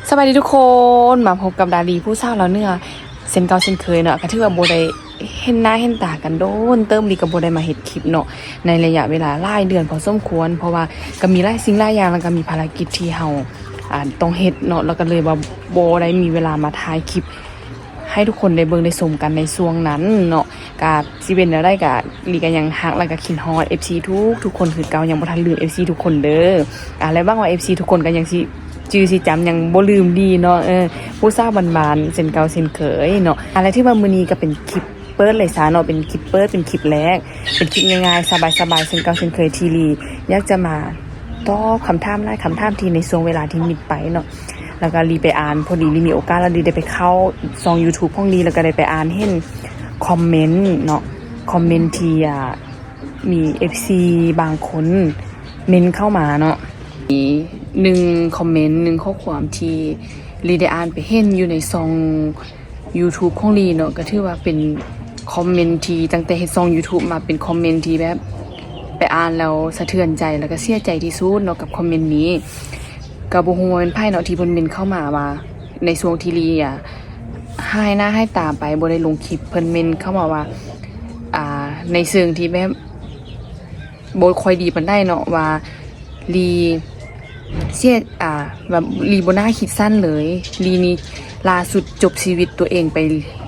ສະບາຍດີທຸກຄົນ ມາພົບກັບດາລີຜູ້ສາວລາວເໜືອເຊັ່ນເກົ່າເຊັ່ນເຄີຍເນາະ. ກໍຖືວ່າບໍ່ໄດ້ເຫັນໜ້າເຫັນຕາກັນດົນເຕີບ ລີກໍບໍ່ໄດ້ມາເຮັດຄລິບເນາະ ໃນໄລຍະເວລາຫຼາຍເດືອນພໍສົມຄວນ ເພາະວ່າກໍມີຫຼາຍສິ່ງຫຼາຍຢ່າງ ແລ້ວກໍມີພາລະກິດທີ່ເຮົາ ອ່າ ຕ້ອງເຮັດເນາະ ແລ້ວກໍເລີຍວ່າບໍ່ໄດ້ມີເວລາມາຖ່າຍຄລິບ ໃຫ້ທຸກຄົນໄດ້ເບິ່ງໄດ້ຊົມກັນໃນຊ່ວງນັ້ນເນາະ. ກະຊິເປັນແນວໃດກະ ລີກໍຍັງຮັກ ແລ້ວກໍຄິດຮອດເອັຟຊີທຸກໆຄົນຄືເກົ່າ ຍັງບໍ່ທັນລືມເອັຟຊີທຸກຄົນເດີ. ອ່າ ແລະຫວັງວ່າເອັຟຊີທຸກຄົນກໍຍັງຊິຈື່ຊິຈຳ ຍັງບໍ່ລືມລີເນາະ. ເອີ ຜູ້ສາວບ້ານໆເຊັ່ນເກົ່າເຊັ່ນເຄີຍເນາະ. ອ່າ ແລະຖືວ່າມື້ນີ້ກໍເປັນຄລິບເປີດເລີຍຊະເນາະ ເປັນຄລິບເປີດ ເປັນຄລິບແລກ ເປັນຄລິບງ່າຍໆ ສະບາຍໆ ເຊັ່ນເກົ່າເຊັ່ນເຄີຍ ທີ່ລີຢາກຈະມາຕອບຄຳຖາມຫຼາຍຄຳຖາມທີ່ໃນຊ່ວງເວລາທີ່ມິດໄປເນາະ. ແລ້ວກໍລີໄປອ່ານ ພໍດີລີມີໂອກາດ ແລ້ວລີໄດ້ໄປເຂົ້າຊ່ອງຢູທູບຂອງລີ ແລ້ວກໍໄດ້ໄປອ່ານເຫັນຄອມເມັນເນາະ ຄອມເມັນທີ່ ອ່າ ມີເອັຟຊີບາງຄົນເມັນເຂົ້າມາເນາະ. ມີໜຶ່ງຄອມເມັນ ໜຶ່ງຂໍ້ຄວາມທີ່ລີໄດ້ອ່ານໄປເຫັນຢູ່ໃນຊ່ອງຢູທູບຂອງລີເນາະ ກໍຖືວ່າເປັນຄອມເມັນທີ່ ຕັ້ງແຕ່ເຮັດຊ່ອງຢູທູບມາ ເປັນຄອມເມັນທີ່ແບບໄປອ່ານແລ້ວສະເທືອນໃຈ ແລ້ວກໍເສຍໃຈທີ່ສຸດເນາະ ກັບຄອມເມັນນີ້. ກໍບໍ່ຮູ້ວ່າແມ່ນໃຜເນາະ ທີ່ເພິ່ນເມັນເຂົ້າມາວ່າ ໃນຊ່ວງທີ່ລີ ອ່າ ຫາຍໜ້າຫາຍຕາໄປ ບໍ່ໄດ້ລົງຄລິບ ເພິ່ນເມັນເຂົ້າມາວ່າ ອ່າ ໃນເຊີງທີ່ແບບບໍ່ຄ່ອຍດີປານໃດເນາະ ວ່າລີເສຍ ອ່າ ວ່າລີບໍ່ໜ້າຄິດສັ້ນເລີຍ ລີນີ້ລ່າສຸດຈົບຊີວິດຕົວເອງໄປ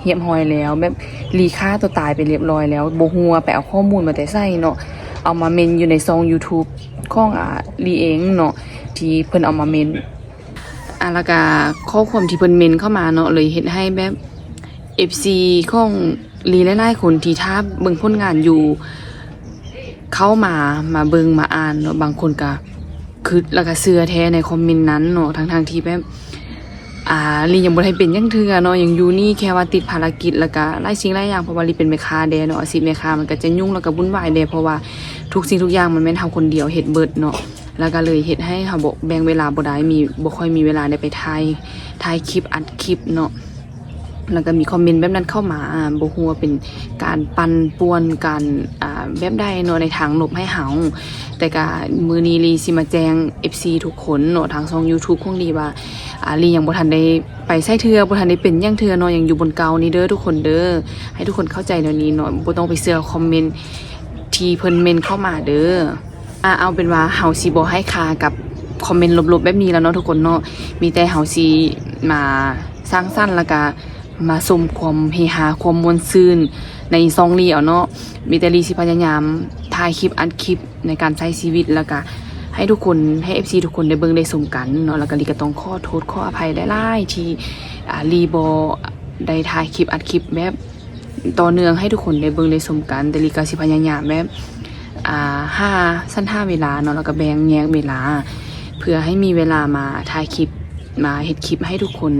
ຮຽບຮ້ອຍແລ້ວ ແບບລີຂ້າຕົວຕາຍໄປຮຽບຮ້ອຍແລ້ວ. ບໍ່ຮູ້ວ່າໄປເອົາຂໍ້ມູນມາແຕ່ໃສເນາະ ເອົາມາເມັນຢູ່ໃນຊ່ອງຢູທູບຂອງ ອ່າ ລີເອງເນາະ ທີ່ເພິ່ນເອົາມາເມັນ. ອ່າ ແລ້ວກະຂໍ້ຄວາມທີ່ເພິ່ນເມັນເຂົ້າມາເນາະ ເລີຍເຮັດໃຫ້ແບບເອັຟຊີຂອງລີຫຼາຍໆຄົນທີ່ຖ້າເບິ່ງຜົນງານຢູ່ ເຂົ້າມາ ມາເບິ່ງມາອ່ານເນາະ ບາງຄົນກະຄຶດ ແລ້ວກະເຊື່ອແທ້ໃນຄອມເມັນນັ້ນເນາະ ທັງໆທີ່ແບບ ອ່າ ລີຍັງບໍ່ໄດ້ເປັນຫຍັງເທື່ອເນາະ ຍັງຢູ່ນີ້ ແຄ່ວ່າຕິດພາລະກິດ ແລ້ວກະຫຼາຍສິ່ງຫຼາຍຢ່າງ ເພາະວ່າລີເປັນແມ່ຄ້າແດ່ເນາະ ອາຊີບແມ່ຄ້າມັນກະຈະຫຍຸ້ງ ແລ້ວກະວຸ່ນວາຍແດ່ ເພາະວ່າທຸກສິ່ງທຸກຢ່າງມັນແມ່ນເຮົາຄົນດຽວເຮັດເບິດເນາະ. ແລ້ວກໍເລີຍເຮັດໃຫ້ເຮົາບໍ່ ແບ່ງເວລາບໍ່ໄດ້ ມີ ບໍ່ຄ່ອຍມີເວລາໄດ້ໄປຖ່າຍ ຖ່າຍຄລິບ ອັດຄລິບເນາະ. ແລ້ວກໍມີຄອມເມັນແບບນັ້ນເຂົ້າມາ ບໍ່ຮູ້ວ່າເປັນການປັ່ນປ່ວນ ການ ອ່າ ແບບໃດເນາະ ໃນທາງລົບໃຫ້ເຮົາ. ແຕ່ກໍມື້ນີ້ລີຊິມາແຈ້ງເອັຟຊີທຸກຄົນເນາະ ທາງຊ່ອງຢູທູບຂອງລີວ່າ ອ່າ ລີຍັງບໍ່ທັນໄດ້ໄປໃສເທື່ອ ບໍ່ທັນໄດ້ເປັນຫຍັງເທື່ອເນາະ ຍັງຢູ່ບ່ອນເກົ່ານີ້ເດີທຸກຄົນເດີ. ໃຫ້ທຸກຄົນເຂົ້າໃຈແນວນີ້ເນາະ ບໍ່ຕ້ອງໄປເຊື່ອຄອມເມັນທີ່ເພິ່ນເມັນເຂົ້າມາເດີ. ອ່າ ເອົາເປັນວ່າເຮົາຊິບໍ່ໃຫ້ຄ່າກັບຄອມເມັນລົບໆແບບນີ້ແລ້ວເນາະທຸກຄົນເນາະ. ມີແຕ່ເຮົາຊິມາສ້າງສັນ ແລ້ວກະມາຊົມຄວາມເຮຮາ ຄວາມມ່ວນຊື່ນໃນຊ່ອງລີເອົາເນາະ. ມີແຕ່ລີຊິພະຍາຍາມຖ່າຍຄລິບ ອັດຄລິບໃນການໃຊ້ຊີວິດ ແລ້ວກະໃຫ້ທຸກຄົນ ໃຫ້ເອັຟຊີທຸກຄົນໄດ້ເບິ່ງໄດ້ຊົມກັນເນາະ. ແລ້ວກະລີກໍຕ້ອງຂໍໂທດຂໍອະໄພຫຼາຍໆ ທີ່ ອ່າ ລີບໍ່ໄດ້ຖ່າຍຄລິບ ອັດຄລິບແບບ ຕໍ່ເນື່ອງໃຫ້ທຸກຄົນໄດ້ເບິ່ງໄດ້ຊົມກັນ. ແຕ່ລີກໍຊິພະຍາຍາມແບບ ອ່າ ຫາ ສັນຫາເວລາເນາະ ແລ້ວກໍແບ່ງແຍກເວລາ ເພື່ອໃຫ້ມີເວລາມາຖ່າຍຄລິບ ມາເຮັດຄລິບໃຫ້ທຸກຄົນ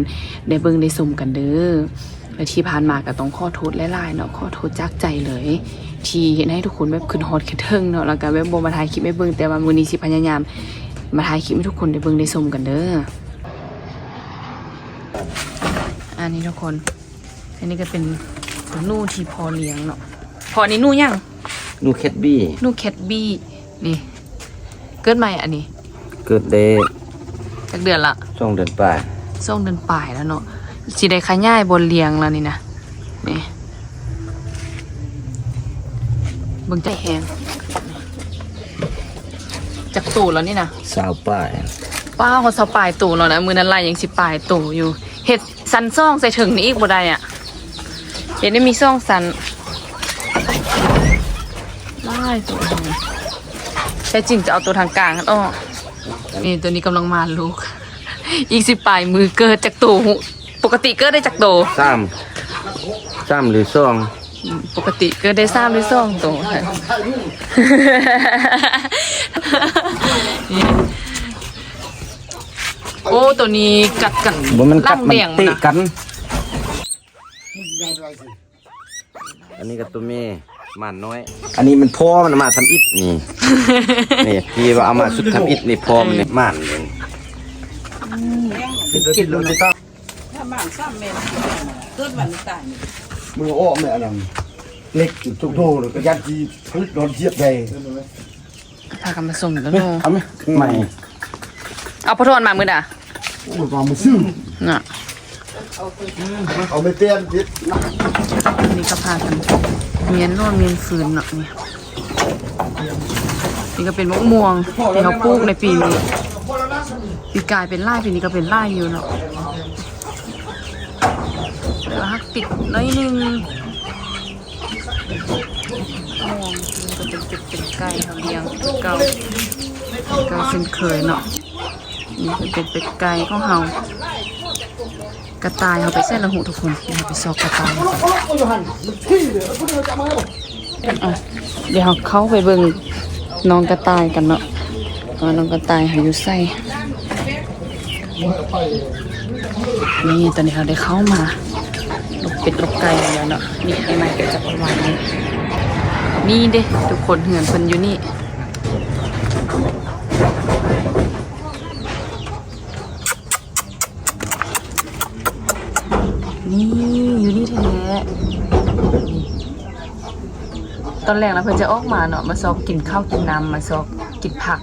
ໄດ້ເບິ່ງໄດ້ຊົມກັນເດີ. ແລະທີ່ຜ່ານມາກໍຕ້ອງຂໍໂທດຫຼາຍໆເນາະ ຂໍໂທດຈາກໃຈເລີຍ ທີ່ເຮັດໃຫ້ທຸກຄົນແບບຄຶດຮອດຄຶດເຖິງເນາະ ແລ້ວກໍແບບບໍ່ມາຖ່າຍຄລິບໃຫ້ເບິ່ງ. ແຕ່ວ່າມື້ນີ້ຊິພະຍາຍາມມາຖ່າຍຄລິບໃຫ້ທຸກຄົນໄດ້ເບິ່ງໄດ້ຊົມກັນເດີ. ອັນນີ້ທຸກຄົນ ອັນນີ້ກໍເປັນໜູທີ່ພໍ່ລ້ຽງເນາະ. ພໍ່ ອັນນີ້ໜູຫຍັງ? ໜູແຄດບີ. ໜູແຄດບີ. ນີ້ ເກີດໃໝ່ອັນນີ້? ເກີດໄດ້ຈັກເດືອນລະ? ສອງເດືອນປາຍ. ສອງເດືອນປາຍແລ້ວເນາະ. ຊິໄດ້ຂະຫຍາຍບ່ອນລ້ຽງແລ້ວນີ້ນະ. ນີ້ ເບິ່ງໃຈແຮງ. ຈັກໂຕແລ້ວນີ້ນະ? ຊາວປາຍ. ປ້າ ຮອດຊາວປາຍໂຕແລ້ວນະ. ມື້ນັ້ນໄລ່ຍັງສິບປາຍໂຕຢູ່. ເຮັດ ຊັ້ນສອງໃສ່ເທິງນີ້ອີກບໍ່ໄດ້ອະ. ເຮັດໃຫ້ມີສອງຊັ້ນ. ຫຼາຍຕົວ. ແທ້ຈິງຈະເອົາຕົວທາງກາງຫັ້ນອອກ. ນີ້ ຕົວນີ້ກຳລັງມາລູກ. ອີກສິບປາຍມື້ເກີດຈັກໂຕ? ປົກກະຕິເກີດໄດ້ຈັກໂຕ? ສາມ ສາມຫຼືສອງ. ອືມ ປົກກະຕິເກີດໄດ້ສາມຫຼືສອງໂຕ. ນີ້ ໂອ້ ຕົວນີ້ກັດກັນ. ບໍ່ແມ່ນກັດ ມັນເຕະກັນ. ອັນນີ້ກໍຕົວແມ່ ໝານນ້ອຍ. ອັນນີ້ມັນພໍ່ມັນມາທຳອິດນີ້. ນີ້ ທີ່ວ່າເອົາມາຊຸດທຳອິດນີ້ ພໍ່ມັນນີ້ ໝານນີ້. ອືມ ກິນໂລດນີ້ຕ້ອງ ຖ້າໝານຊ້ຳແມ່ນເກີດວັນນີ້ຕາຍນີ້. ມືອອກແມ່ອັນນັ້ນ ເຫຼັກທຸກໂຕ ກໍຢ້ານຊິທະລຸດນອນຈຽບໄດ້. ພາກັນມາສົ່ງກັນເນາະ. ເອົາໄໝ? ເອົາພໍ່ທອນມາມື້ໃດ? ມັນກໍມາຊື້ນະ ເອົາໄປປ່ຽນຜິດນະ. ອັນນີ້ກໍພາກັນມ້ຽນລົວມມ້ຽນຟືນເນາະ ນີ້ ນີ້ກໍເປັນໝາກມ່ວງທີ່ເຮົາປູກໃນປີນີ້ ປີກາຍເປັນຫຼາຍ ປີນີ້ກໍເປັນຫຼາຍຢູ່ເນາະ ແຕ່ວ່າຮັກຕິດໜ້ອຍໜຶ່ງ. ໝາກມ່ວງ ນີ້ກໍເປັນເປັດເປັນໄກ່ເຮົາລ້ຽງຄືເກົ່າ ເກົ່າເຊັ່ນເຄີຍເນາະ. ນີ້ເປັນເປັດໄກ່ຂອງເຮົາ ກະຕ່າຍເຮົາໄປໃສລະຫຸ ທຸກຄົນ ດຽວເຮົາໄປຊອກກະຕ່າຍກ່ອນ. ອ່ະ ດຽວເຮົາເຂົ້າໄປເບິ່ງນ້ອງກະຕ່າຍກັນເນາະ ວ່ານ້ອງກະຕ່າຍເຮົາຢູ່ໃສ. ນີ້ ຕອນນີ້ເຮົາໄດ້ເຂົ້າມາຫຼົກເປັດຫຼົກໄກ່ແລ້ວເນາະ. ນີ້ ຂ້າງໃນກໍຈະປະມານນີ້ ນີ້ເດ້ທຸກຄົນ ເຮືອນເພິ່ນຢູ່ນີ້. ນີ້ ຢູ່ນີ້ແທ້ໆ. ຕອນແລງລະເພິ່ນຈະອອກມາເນາະ ມາຊອກກິນເຂົ້າກິນນ້ຳ ມາຊອກກິນຜັກ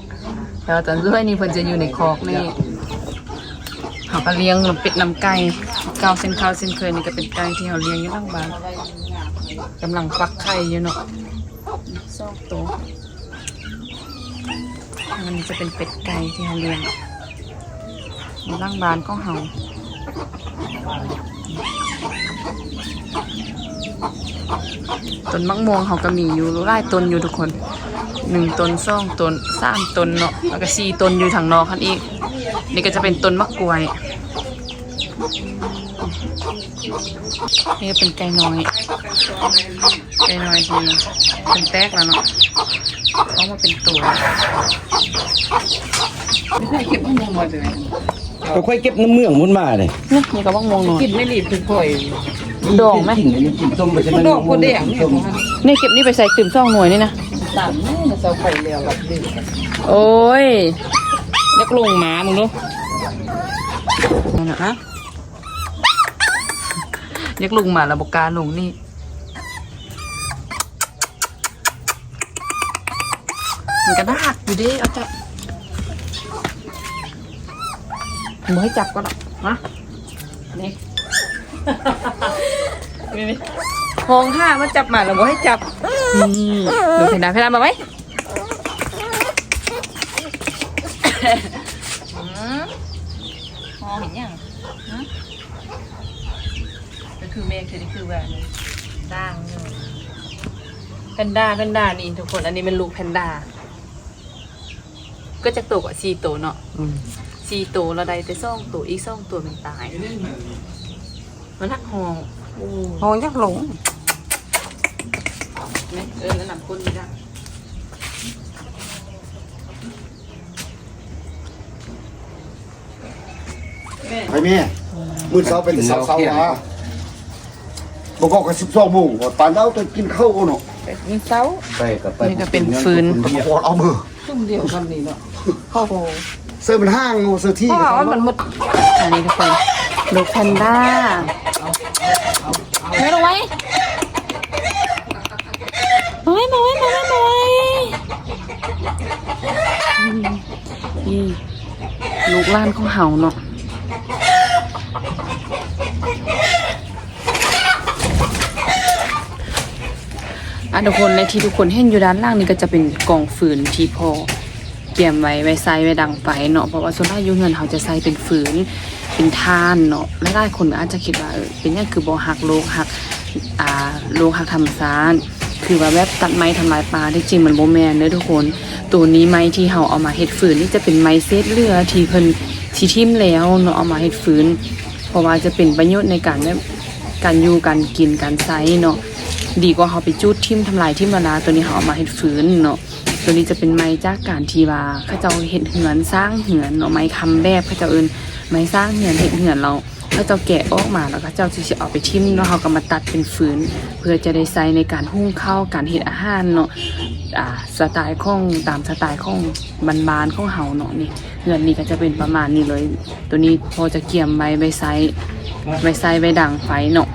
ແຕ່ວ່າຕອນສວຍນີ້ເພິ່ນຈະຢູ່ໃນຄອກນີ້. ເຮົາກໍລ້ຽງນຳເປັດນຳໄກ່ ເກົ່າເຊັ່ນເກົ່າເຊັ່ນເຄີຍ ນີ້ກໍເປັນໄກ່ທີ່ເຮົາລ້ຽງຢູ່ຫຼັງບ້ານ ກຳລັງຟັກໄຂ່ຢູ່ເນາະ ສອງໂຕ. ອັນນີ້ຈະເປັນເປັດໄກ່ທີ່ເຮົາລ້ຽງຢູ່ຫຼັງບ້ານຂອງເຮົາ. ຕົ້ນໝາກມ່ວງເຮົາກໍມີຢູ່ຫຼາຍຕົ້ນຢູ່ທຸກຄົນ ໜຶ່ງຕົ້ນ ສອງຕົ້ນ ສາມຕົ້ນເນາະ ແລ້ວກໍສີ່ຕົ້ນຢູ່ທາງນອກຫັ້ນອີກ. ນີ້ກໍຈະເປັນຕົ້ນໝາກກ້ວຍ. ນີ້ກໍເປັນໄກ່ນ້ອຍ ໄກ່ນ້ອຍທີ່ເພິ່ນແຕກແລ້ວເນາະ ອອກມາເປັນໂຕ. ໄປໃສ່ເກັບໝາກມ່ວງບໍ່ເລີຍ ກໍຂ້ອຍເກັບນຳເມືອງພຸ້ນມາເດ້. ນີ້ ນີ້ກໍໝາກມ່ວງນ້ອຍ ກິນໄດ້ດີຄືຂ້ອຍ ດອງໄໝ? ກິນ ກິນຕົ້ມໄປໃສ່ ດອງບໍ່ແດງນີ້ ຕົ້ມ. ນີ້ ເກັບນີ້ໄປໃສ່ຕື່ມສອງໜ່ວຍນີ້ນະ ຕາມນີ້ນະ ເຈົ້າໄປແລ້ວບັດນີ້. ໂອ້ຍ ຢາກລົງມາ ມຶງດູ ນັ້ນນະ ຮະ ຢາກລົງມາແລ້ວບໍ່ກ້າລົງນີ້. ມັນກະໜັກຢູ່ເດ້ ເອົາຈັບ ບໍ່ໃຫ້ຈັບກ່ອນ ມາ ນີ້ ນີ້ ຮ້ອງຫາມາຈັບໝາແລ້ວບໍ່ໃຫ້ຈັບ. ນີ້ ດູເພນດ້າ ເພນດ້າມາໄວ້. ອືມ ຮ້ອງເຮັດຫຍັງ? ຮະ ກໍຄືແມ່ຄື ຄືວ່າສ້າງຢູ່ ແພນດ້າ ແພນດ້ານີ້ທຸກຄົນ ອັນນີ້ແມ່ນລູກແພນດ້າ. ກໍຈັກໂຕກໍ ສີ່ໂຕເນາະ ອືມ ສີ່ໂຕ ລະໄດ້ແຕ່ສອງໂຕ ອີກສອງໂຕມັນຕາຍ ມັນຮັກຮ້ອງ ໂອ້ ຮ້ອງຢາກລົງ ແມ່ນ ເອີ້ນອັນນັ້ນຄົນນີ້ລະ. ໄປແມ່ ມື້ເຊົ້າໄປແຕ່ເຊົ້າໆ ຫວາ ບໍ່ກໍສິບສອງໂມງ ປານເຊົ້າຕ້ອງກິນເຂົ້າເນາະ ມື້ເຊົ້າ ໄປກໍໄປ ນີ້ກໍເປັນຟືນ ເອົາມື ຊຸ່ມດຽວກັນນີ້ເນາະ ໂອ້ໂຫ ເສີມມັນຫ່າງເນາະ ເສີທີ່ ເພາະວ່າມັນໝົດ ອັນນີ້ທຸກຄົນ ລູກແພນດ້າ ມາໄວ້ ມາໄວ້ ມາໄວ້ ມາໄວ້ ມາໄວ້ ນີ້ ນີ້ ລູກຫຼານຂອງເຮົາເນາະ ອ່ະ ທຸກຄົນ ແລະ ທີ່ທຸກຄົນເຫັນຢູ່ດ້ານຫຼັງນີ້ກໍຈະເປັນກອງຟືນທີ່ພໍ່ກຽມໄວ້ ໄວ້ໃຊ້ໄວ້ດັງໄຟເນາະ ເພາະວ່າສ່ວນຫຼາຍຢູ່ເຮືອນເຮົາຈະໃຊ້ເປັນຟືນ ເປັນຖ່ານເນາະ ຫຼາຍໆຄົນກໍອາດຈະຄິດວ່າ ເອີ ເປັນຫຍັງຄືບໍ່ຮັກໂລກ ຮັກ ອ່າ ໂລກ ຮັກທຳມະຊາດ ຄືວ່າແບບຕັດໄມ້ທຳລາຍປ່າ ທີ່ຈິງມັນບໍ່ແມ່ນເດີທຸກຄົນ ໂຕນີ້ໄມ້ທີ່ເຮົາເອົາມາເຮັດຟືນນີ້ຈະເປັນໄມ້ເສດເຫຼືອທີ່ເພິ່ນຊິຖິ້ມແລ້ວເນາະ ເອົາມາເຮັດຟືນ ເພາະວ່າຈະເປັນປະໂຫຍດໃນການແບບ ການຢູ່ ການກິນ ການໃຊ້ເນາະ ດີກວ່າເຮົາໄປຈູດຖິ້ມ ທຳລາຍຖິ້ມລະລາ ໂຕນີ້ເຮົາເອົາມາເຮັດຟືນເນາະ ໂຕນີ້ຈະເປັນໄມ້ຈາກການທີ່ວ່າເຂົາເຈົ້າເຮັດເຮືອນ ສ້າງເຮືອນເນາະ ໄມ້ຄຳແບບ ເຂົາເຈົ້າເອີ້ນໄມ້ສ້າງເຮືອນ ເຮັດເຮືອນແລ້ວ ເຂົາເຈົ້າແກະອອກມາ ແລ້ວເຂົາເຈົ້າຊິ ຊິເອົາໄປຖິ້ມເນາະ ເຮົາກໍມາຕັດເປັນຟືນ ເພື່ອຈະໄດ້ໃຊ້ໃນການຫຸງເຂົ້າ ການເຮັດອາຫານເນາະ ອ່າ ສະໄຕຂອງ ຕາມສະໄຕຂອງບ້ານໆຂອງເຮົາເນາະ ນີ້ ເຮືອນນີ້ກໍຈະເປັນປະມານນີ້ເລີຍ ໂຕນີ້ພໍ່ຈະກຽມໄວ້ ໄວ້ໃຊ້ ໄວ້ໃຊ້ໄວ້ດັງໄຟເນາະ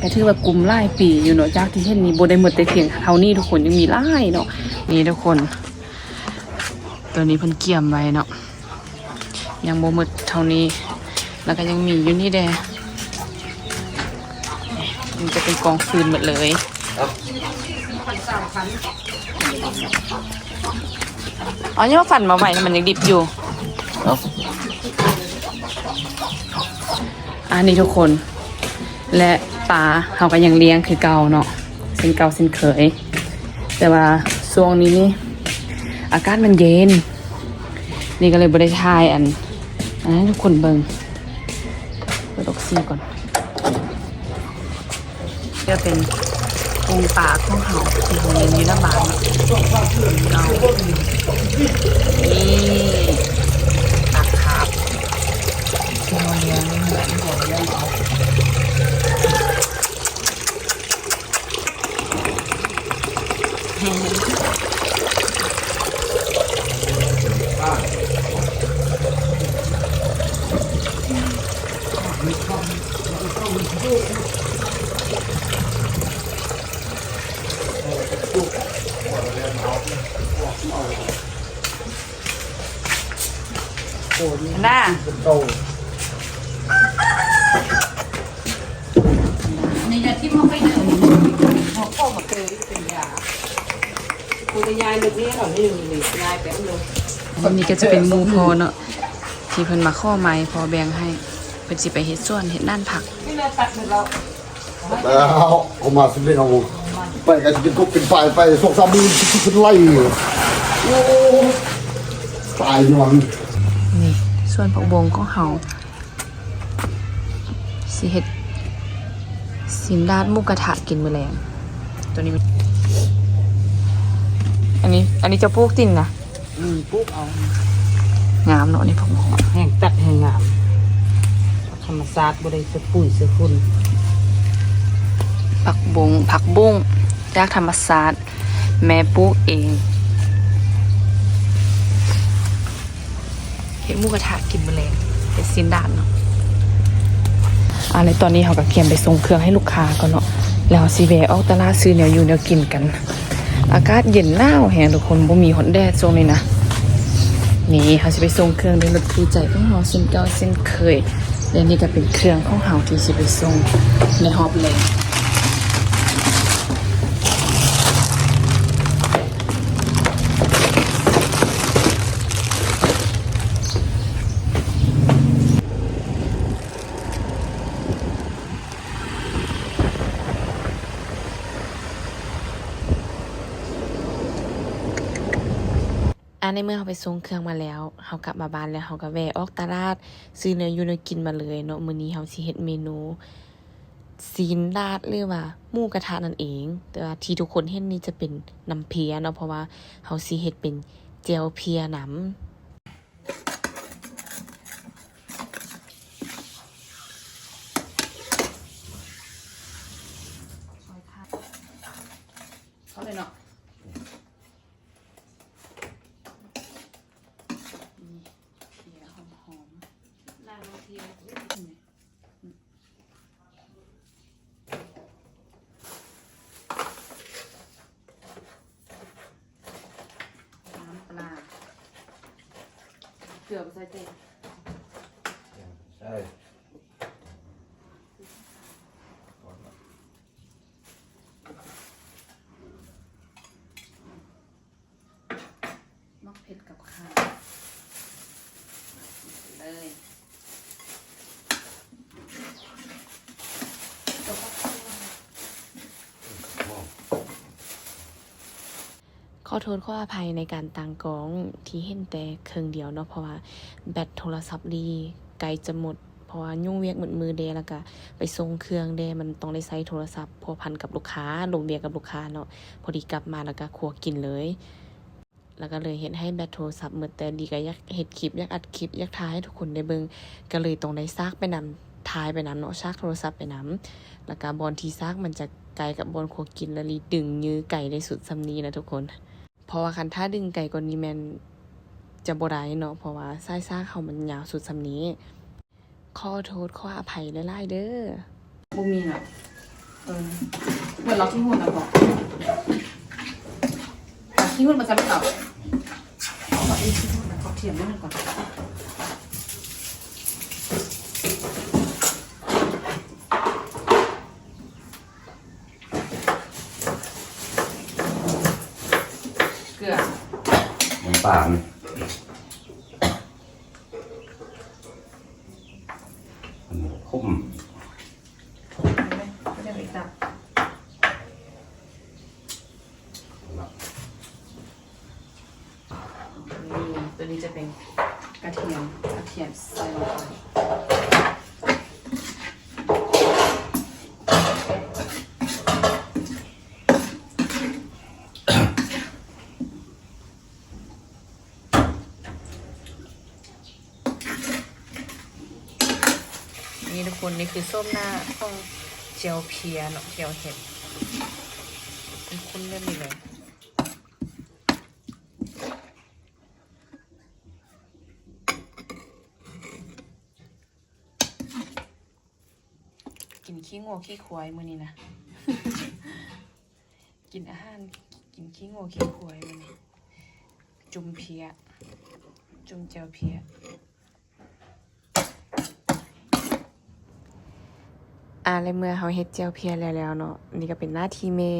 ກໍຖືວ່າກຸ້ມຫຼາຍປີຢູ່ເນາະ ຈາກທີ່ເຫັນນີ້ບໍ່ໄດ້ໝົດແຕ່ພຽງເທົ່ານີ້ ທຸກຄົນ ຍັງມີຫຼາຍເນາະ ນີ້ທຸກຄົນ ໂຕນີ້ເພິ່ນກຽມໄວ້ເນາະ. ຢ ຍັງບໍ່ໝົດເທົ່ານີ້ ແລ້ວກໍຍັງມີຢູ່ນີ້ແດ່ ນີ້ ມັນຈະເປັນກອງຟືນໝົດເລີຍ. ເອົາ ຍັງວ່າຟັນມາໄວ້ ມັນຍັງດິບຢູ່. ເອົາ ອັນນີ້ທຸກຄົນ ແລະ ປາເຮົາກໍຍັງລ້ຽງຄືເກົ່າເນາະ ເຊັ່ນເກົ່າເຊັ່ນເຄີຍ ແຕ່ວ່າຊ່ວງນີ້ນີ້ອາກາດມັນເຢັນ ນີ້ກໍເລີຍບໍ່ໄດ້ຖ່າຍ ອັນ ອັນນັ້ນໃຫ້ທຸກຄົນເບິ່ງ. ເປີດອອກຊີກ່ອນ. ຈະເປັນໂຮງປາຂອງເຮົາ ທີ່ເຮົາລ້ຽງຢູ່ໜ້າບ້ານເນາະ. ນີ້ ປາຄາບ ທີ່ເຮົາລ້ຽງນີ້ແຫຼະ. ນາ ນີ້ກໍຈະເປັນໝູ່ພໍ່ເນາະ ທີ່ເພິ່ນມາຂໍໄມ້ພໍ່ແບ່ງໃຫ້ ເພິ່ນຊິໄປເຮັດສວນເຮັດນານຜັກ. ແລ້ວເອົາມາສຳເລັດເອົາໄປ ກໍຊິເປັນກົກເປັນປາຍໄປ ສອງສາມມື້ຊິຂຶ້ນໄລ່. ໂອ້ ຕາຍຍ້ອນ. ນີ້ສວນຜັກບົ້ງຂອງເຮົາ ຊິເຮັດຊີ້ນດາດໝູກະທະກິນມື້ແລງ. ຕົວນີ້ ອັນນີ້ ອັນນີ້ເຈົ້າປູກຕິນນະ? ອືມ ປູກເອົາ. ງາມເນາະ ອັນນີ້ຜັກບົ້ງ ແຮງຕັດແຮງງາມ ທຳມະຊາດ ບໍ່ໄດ້ໃສ່ປຸ໋ຍໃສ່ຝຸ່ນ. ຜັກບົ້ງ ຜັກບຸ້ງຈາກທຳມະຊາດ ແມ່ປູກເອງ. ເຮັດໝູກະທະກິນມື້ແລງ ເຮັດຊີ້ນດາດເນາະ. ອາ ແລະ ຕອນນີ້ເຮົາກໍກຽມໄປສົ່ງເຄື່ອງໃຫ້ລູກຄ້າກ່ອນເນາະ ແລ້ວເຮົາຊິແວ່ອອກຕະຫຼາດຊື້ແນວຢູ່ແນວກິນກັນ. ອາກາດເຢັນໜາວແຮງທຸກຄົນ ບໍ່ມີຮອດແດດຊ່ວງນີ້ນະ. ນີ້ ເຮົາຊິໄປສົ່ງເຄື່ອງດ້ວຍລົດຄູ່ໃຈຂອງເຮົາເຊັ່ນເກົ່າເຊັ່ນເຄີຍ ແລະ ນີ້ກໍເປັນເຄື່ອງຂອງເຮົາທີ່ຊິໄປສົ່ງໃນຮອບແລງ. ອາ ໃນເມື່ອເຮົາໄປສົ່ງເຄື່ອງມາແລ້ວ ເຮົາກັບມາບ້ານແລ້ວ ເຮົາກໍແວ່ອອກຕະຫຼາດ ຊື້ແນວຢູ່ແນວກິນມາເລີຍເນາະ. ມື້ນີ້ເຮົາຊິເຮັດເມນູຊີ້ນດາດ ຫຼືວ່າໝູກະທະນັ້ນເອງ ແຕ່ວ່າທີ່ທຸກຄົນເຫັນນີ້ຈະເປັນນ້ຳເພຍເນາະ ເພາະວ່າເຮົາຊິເຮັດເປັນແຈ່ວເພຍນຳ. ເຂົ້າເລີຍເນາະ ນີ້ ເພຍຫອມໆ ລ້າງເພຍ ນ້ຳປາ ເກືອບໍ່ໃສ່ເຕັມ ໃສ່. ໝາກເຜັດກັບຂ່າ ເລີຍ. ຂໍໂທດຂໍອະໄພໃນການຕັ້ງກ້ອງທີ່ເຫັນແຕ່ເຄິ່ງດຽວເນາະ ເພາະວ່າແບັດໂທລະສັບລີ້ໃກ້ຈະໝົດ ເພາະວ່າຫຍຸ້ງວຽກໝົດມື້ເດ້ ແລ້ວກະໄປສົ່ງເຄື່ອງເດ້ ມັນຕ້ອງໄດ້ໃຊ້ໂທລະສັບພົວພັນກັບລູກຄ້າ ລົງວຽກກັບລູກຄ້າເນາະ ພໍດີກັບມາແລ້ວກະຄົວກິນເລີຍ ແລ້ວກະເລີຍເຮັດໃຫ້ແບັດໂທລະສັບໝົດ. ແຕ່ລີ້ກະຢາກເຮັດຄລິບ ຢາກອັດຄລິບ ຢາກຖ່າຍໃຫ້ທຸກຄົນໄດ້ເບິ່ງ ກະເລີຍຕ້ອງໄດ້ຊາກໄປນຳ ຖ່າຍໄປນຳເນາະ ຊາກໂທລະສັບໄປນຳ ແລ້ວກະບ່ອນທີ່ຊາກມັນຈະໃກ້ກັບບ່ອນຄົວກິນ ແລະ ລີ້ດຶງຍື້ໄກໄດ້ສຸດສ່ຳນີ້ນະທຸກຄົນ. ເພາະວ່າຄັນຖ້າດຶງໄກກວ່ານີ້ແມ່ນຈະບໍ່ໄດ້ເນາະ ເພາະວ່າສາຍຊາກເຮົາມັນຍາວສຸດສ່ຳນີ້. ຂໍໂທດຂໍອະໄພຫຼາຍໆເດີ. ບໍ່ມີນະ. ເອີ ເໝືອນເຮົາຂີ້ຫຸ່ນນະບໍ? ຂີ້ຫຸ່ນມາໃສ່ເຮົາ. ເອົາອີກຂີ້ຫຸ່ນນະ ຂໍຖຽມມັນກ່ອນ. ຕານ ອັນນີ້ຂຸ້ມ ເອົາໄປ ເອົາໄປເອົາອີກເນາະ. ນີ້ ຕົວນີ້ຈະເປັນກະທຽມ ກະທຽມໃສ່ລົງໄປ. ນີ້ທຸກຄົນ ນີ້ຄືໂສມໜ້າຂອງແຈ່ວເພຍເນາະ ແຈ່ວເຫັດ ຂຸ້ນໆແບບນີ້ເລີຍ. ກິນຂີ້ງົວຂີ້ຄວາຍມື້ນີ້ນະ ກິນອາຫານ ກິນຂີ້ງົວຂີ້ຄວາຍມື້ນີ້ ຈຸ່ມເພຍ ຈຸ່ມແຈ່ວເພຍ. ອາ ແລະເມື່ອເຮົາເຮັດແຈ່ວເພຍແລ້ວໆເນາະ ນີ້ກໍເປັນໜ້າທີ່ແມ່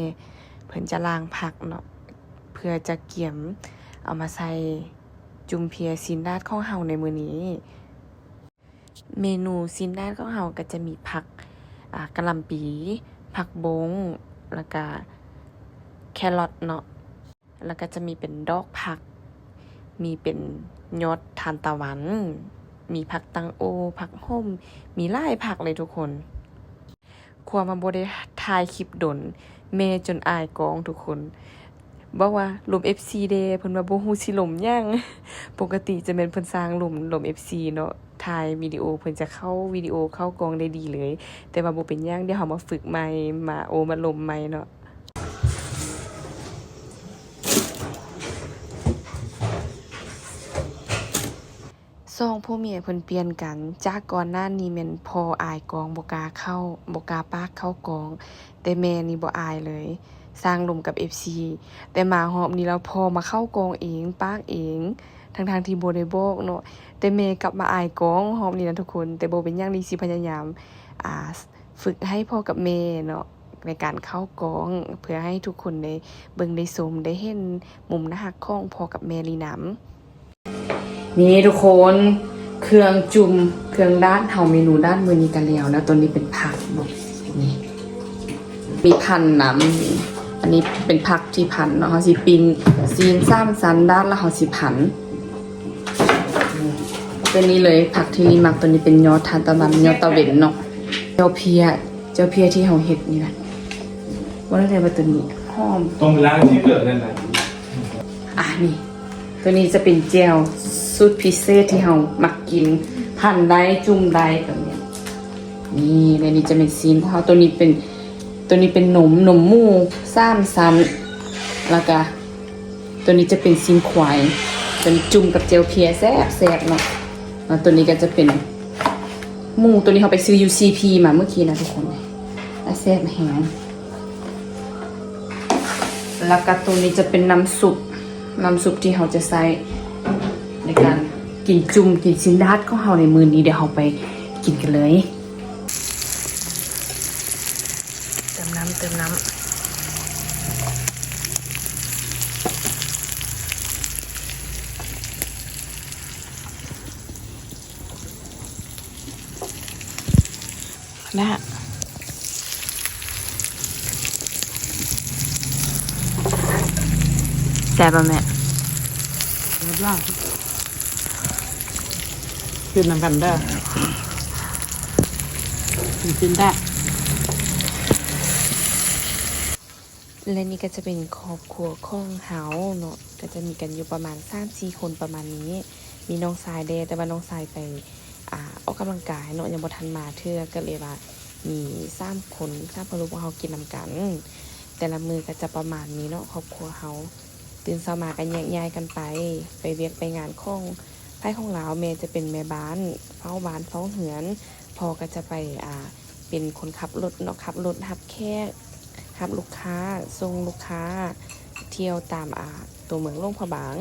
ເພິ່ນຈະລ້າງຜັກເນາະ ເພື່ອຈະກຽມເອົາມາໃສ່ຈຸ່ມເພຍຊີ້ນດາດຂອງເຮົາໃນມື້ນີ້. ເມນູຊີ້ນດາດຂອງເຮົາກໍຈະມີຜັກ ອາ ກະຫຼ່ຳປີ, ຜັກບົ້ງ ແລ້ວກະແຄຣອດເນາະ ແລ້ວກະຈະມີເປັນດອກຜັກ, ມີເປັນຍອດທານຕະວັນ, ມີຜັກຕັງໂອ, ຜັກຫົມ, ມີຫຼາຍຜັກເລີຍທຸກຄົນ. ຄວາມວ່າບໍ່ໄດ້ຖ່າຍຄລິບດົນ ແມ່ຈົນອາຍກ້ອງທຸກຄົນ ບອກວ່າລົມເອັຟຊີແດ່ ເພິ່ນວ່າບໍ່ຮູ້ຊິລົມຫຍັງ ປົກກະຕິຈະແມ່ນເພິ່ນສ້າງລົມ ລົມເອັຟຊີເນາະ ຖ່າຍວິດີໂອ ເພິ່ນຈະເຂົ້າວິດີໂອ ເຂົ້າກ້ອງໄດ້ດີເລີຍ ແຕ່ວ່າບໍ່ເປັນຫຍັງ ດຽວເຮົາມາຝຶກໃໝ່ ມາໂອ້ມາລົມໃໝ່ເນາະ. ສອງຜົວເມຍເພິ່ນປ່ຽນກັນ ຈາກກ່ອນໜ້ານີ້ແມ່ນພໍ່ອາຍກ້ອງ ບໍ່ກ້າເຂົ້າ ບໍ່ກ້າປາກເຂົ້າກ້ອງ ແຕ່ແມ່ນີ້ບໍ່ອາຍເລີຍ ສ້າງລົມກັບເອັຟຊີ ແຕ່ມາຮອບນີ້ແລ້ວ ພໍ່ມາເຂົ້າກ້ອງເອງ ປາກເອງ ທັງໆທີ່ບໍ່ໄດ້ບອກເນາະ ແຕ່ແມ່ກັບມາອາຍກ້ອງຮອບນີ້ນະທຸກຄົນ ແຕ່ບໍ່ເປັນຫຍັງ ນີ້ຊິພະຍາຍາມ ອ່າ ຝຶກໃຫ້ພໍ່ກັບແມ່ເນາະ ໃນການເຂົ້າກ້ອງ ເພື່ອໃຫ້ທຸກຄົນໄດ້ເບິ່ງໄດ້ຊົມ ໄດ້ເຫັນມຸມໜ້າຮັກຂອງພໍ່ກັບແມ່ລີນຳ. ນີ້ທຸກຄົນ ເຄື່ອງຈຸ່ມ ເຄື່ອງດາດເຮົາ ເມນູດາດມື້ນີ້ກະແລ້ວ ແລ້ວໂຕນີ້ເປັນຜັກເນາະ ນີ້ ມີພັນນຳ ອັນນີ້ເປັນຜັກທີ່ພັນເນາະ ເຮົາຊິປີ້ງຊີ້ນສາມຊັ້ນດາດ ແລ້ວເຮົາຊິພັນ ໂຕນີ້ເລີຍ ຜັກທີ່ລີມັກ ໂຕນີ້ເປັນຍອດທານຕະວັນ ຍອດຕາເວັນເນາະ ແຈ່ວເພຍ ແຈ່ວເພຍທີ່ເຮົາເຮັດນີ້ນະ ບໍ່ແນ່ໃຈວ່າໂຕນີ້ຫອມ ຕ້ອງລ້າງທີ່ເຫຼືອນັ້ນນະ ອ່າ ນີ້ ໂຕນີ້ຈະເປັນແຈ່ວສູດພິເສດທີ່ເຮົາມັກກິນ ພັນໄດ້ ຈຸ່ມໄດ້ ແບບນີ້ ນີ້ ແລະນີ້ຈະເປັນຊີ້ນຂອງເຮົາ ໂຕນີ້ເປັນ ໂຕນີ້ເປັນນົມ ນົມໝູສາມຊັ້ນ ແລ້ວກະ ໂຕນີ້ຈະເປັນຊີ້ນຄວາຍ ເປັນຈຸ່ມກັບແຈ່ວເພຍແຊບໆເນາະ ແລ້ວໂຕນີ້ກໍຈະເປັນໝູ ໂຕນີ້ເຮົາໄປຊື້ຢູ່ຊີພີມາມື້ກີ້ນະທຸກຄົນ ແຊບແຮງ ແລ້ວກໍໂຕນີ້ຈະເປັນນ້ຳຊຸບ ນ້ຳຊຸບທີ່ເຮົາຈະໃຊ້ໃນການກິນຈຸ່ມ ກິນຊີ້ນດາດຂອງເຮົາໃນມື້ນີ້ ດຽວເຮົາໄປກິນກັນເລີຍ. ເຕີມນ້ຳ ເຕີມນ້ຳ ນະ ແຊບບໍ່ແມ່? ແຊບຫຼາຍ. ກິນນຳກັນເດີ ກິນຊີ້ນແທ້. ແລະນີ້ກໍຈະເປັນຄອບຄົວຂອງເຮົາເນາະ ກໍຈະມີກັນຢູ່ປະມານສາມສີ່ຄົນປະມານນີ້ ມີນ້ອງຊາຍແດ່ ແຕ່ວ່ານ້ອງຊາຍໄປ ອາ ອອກກຳລັງກາຍເນາະ ຍັງບໍ່ທັນມາເທື່ອ ກໍເລີຍວ່າມີສາມຄົນ ສາມພໍ່ລູກພວກເຮົາກິນນຳກັນ. ແຕ່ລະມື້ກໍຈະປະມານນີ້ເນາະ ຄອບຄົວເຮົາ ຕື່ນເຊົ້າມາກໍແຍກຍ້າຍກັນໄປ ໄປວຽກໄປງານຂອງ ຝ່າຍຂອງລາວ ແມ່ຈະເປັນແມ່ບ້ານ ເຝົ້າບ້ານເຝົ້າເຮືອນ ພໍ່ກໍຈະໄປ ອ່າ ເປັນຄົນຂັບລົດເນາະ ຂັບລົດຮັບແຂກ ຮັບລູກຄ້າ ສົ່ງລູກຄ້າ ທ່ຽວຕາມ ອ່າ ຕົວເມືອງຫຼວງພະບາງ.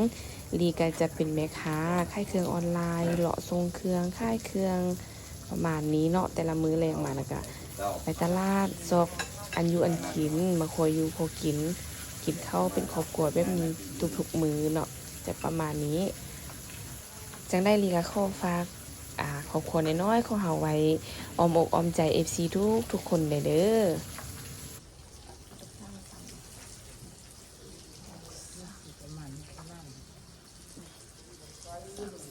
ລີກໍຈະເປັນແມ່ຄ້າຂາຍເຄື່ອງອອນລາຍ ເລາະສົ່ງເຄື່ອງ ຂາຍເຄື່ອງ ປະມານນີ້ເນາະ. ແຕ່ລະມື້ແລງມາແລ້ວກະໄປຕະຫຼາດ ຊອກອັນຢູ່ອັນກິນ ມາຄົວຢູ່ຄົວກິນ ກິນເຂົ້າເປັນຄອບຄົວແບບນີ້ທຸກໆມື້ເນາະ. ປະມານນີ້. ຈັ່ງໃດລີກະຂໍຝາກ ອາ ຄອບຄົວນ້ອຍໆຂອງເຮົາໄວ້ອ້ອມອົກອ້ອມໃຈເອັຟຊີທຸກໆຄົນແດ່ເດີ. ສ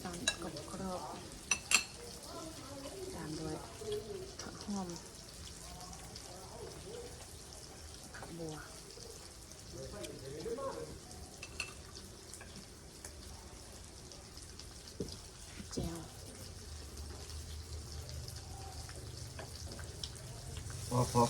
ັ້ນໆ ກອບໆ ຕາມດ້ວຍຜັກຫອມ ຜັກບົ່ວ ແຈ່ວ ພໍ ພໍ.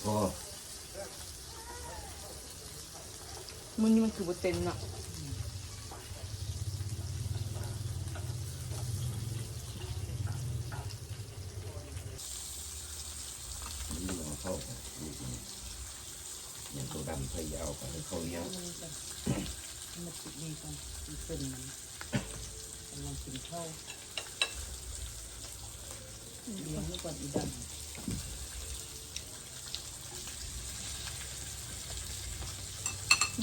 ພໍ ມື້ນີ້ມັນຄືບໍ່ເຕັມເນາະ. ມັນເຫຼືອເຂົ້າ ລູກມັນ ແມ່ນໂຕດຳ ໃຜຢາກເອົາກໍໃຫ້ເຂົ້າລ້ຽງ. ມັນຕິດນີ້ກ່ອນ ມັນເປັນມັນ ກຳລັງກິນເຂົ້າ ລ້ຽງມັນກ່ອນອີດຳ.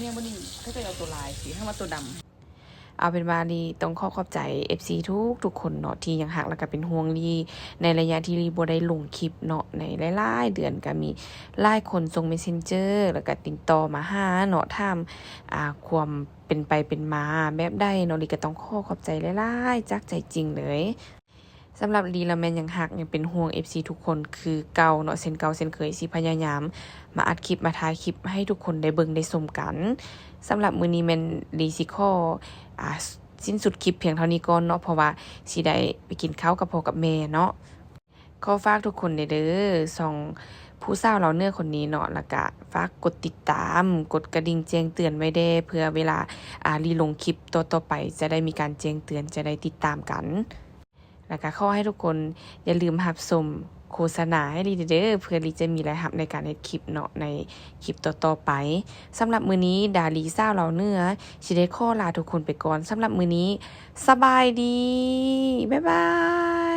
ແນວບໍ່ນີ້ເຂົາເຈົ້າເອົາໂຕລາຍຊິ ເຮົາມາໂຕດຳ. ເອົາເປັນວ່າລີຕ້ອງຂໍຂອບໃຈເອັຟຊີທຸກໆຄົນເນາະ ທີ່ຍັງຮັກ ແລ້ວກະເປັນຫ່ວງລີ ໃນໄລຍະທີ່ລີບໍ່ໄດ້ລົງຄລິບເນາະ ໃນຫຼາຍໆເດືອນ. ກະມີຫຼາຍຄົນສົ່ງເມສເຊັນເຈີ ແລ້ວກະຕິດຕໍ່ມາຫາເນາະ ຖາມ ອາ ຄວາມເປັນໄປເປັນມາແບບໃດເນາະ. ລີກະຕ້ອງຂໍຂອບໃຈຫຼາຍໆ ຈາກໃຈຈິງເລີຍ. ສຳລັບລີລະແມ່ນຍັງຮັກ ຍັງເປັນຫ່ວງເອັຟຊີທຸກຄົນຄືເກົ່າເນາະ ເຊັ່ນເກົ່າເຊັ່ນເຄີຍ ຊິພະຍາຍາມມາອັດຄລິບ ມາຖ່າຍຄລິບໃຫ້ທຸກຄົນໄດ້ເບິ່ງໄດ້ຊົມກັນ. ສຳລັບມື້ນີ້ແມ່ນລີຊິຂໍ ອາ ສິ້ນສຸດຄລິບພຽງເທົ່ານີ້ກ່ອນເນາະ ເພາະວ່າຊິໄດ້ໄປກິນເຂົ້າກັບພໍ່ກັບແມ່ເນາະ. ຂໍຝາກທຸກຄົນແດ່ເດີ ຊ່ອງຜູ້ສາວລາວເໜືອຄົນນີ້ເນາະ ແລ້ວກະຝາກກົດຕິດຕາມ ກົດກະດິ່ງແຈ້ງເຕືອນໄວ້ແດ່ ເພື່ອເວລາ ອາ ລີລົງຄລິບຕໍ່ໆໄປ ຈະໄດ້ມີການແຈ້ງເຕືອນ ຈະໄດ້ຕິດຕາມກັນ. ແລ້ວກະຂໍໃຫ້ທຸກຄົນຢ່າລືມຮັບຊົມໂຄສະນາໃຫ້ລີເດີ ເພື່ອລີຈະມີລາຍຮັບໃນການເຮັດຄລິບເນາະ ໃນຄລິບຕໍ່ໆໄປ. ສຳລັບມື້ນີ້ ດາລີສາວລາວເໜືອ ຊິໄດ້ຂໍລາທຸກຄົນໄປກ່ອນ. ສຳລັບມື້ນີ້ ສະບາຍດີ ບາຍບາຍ.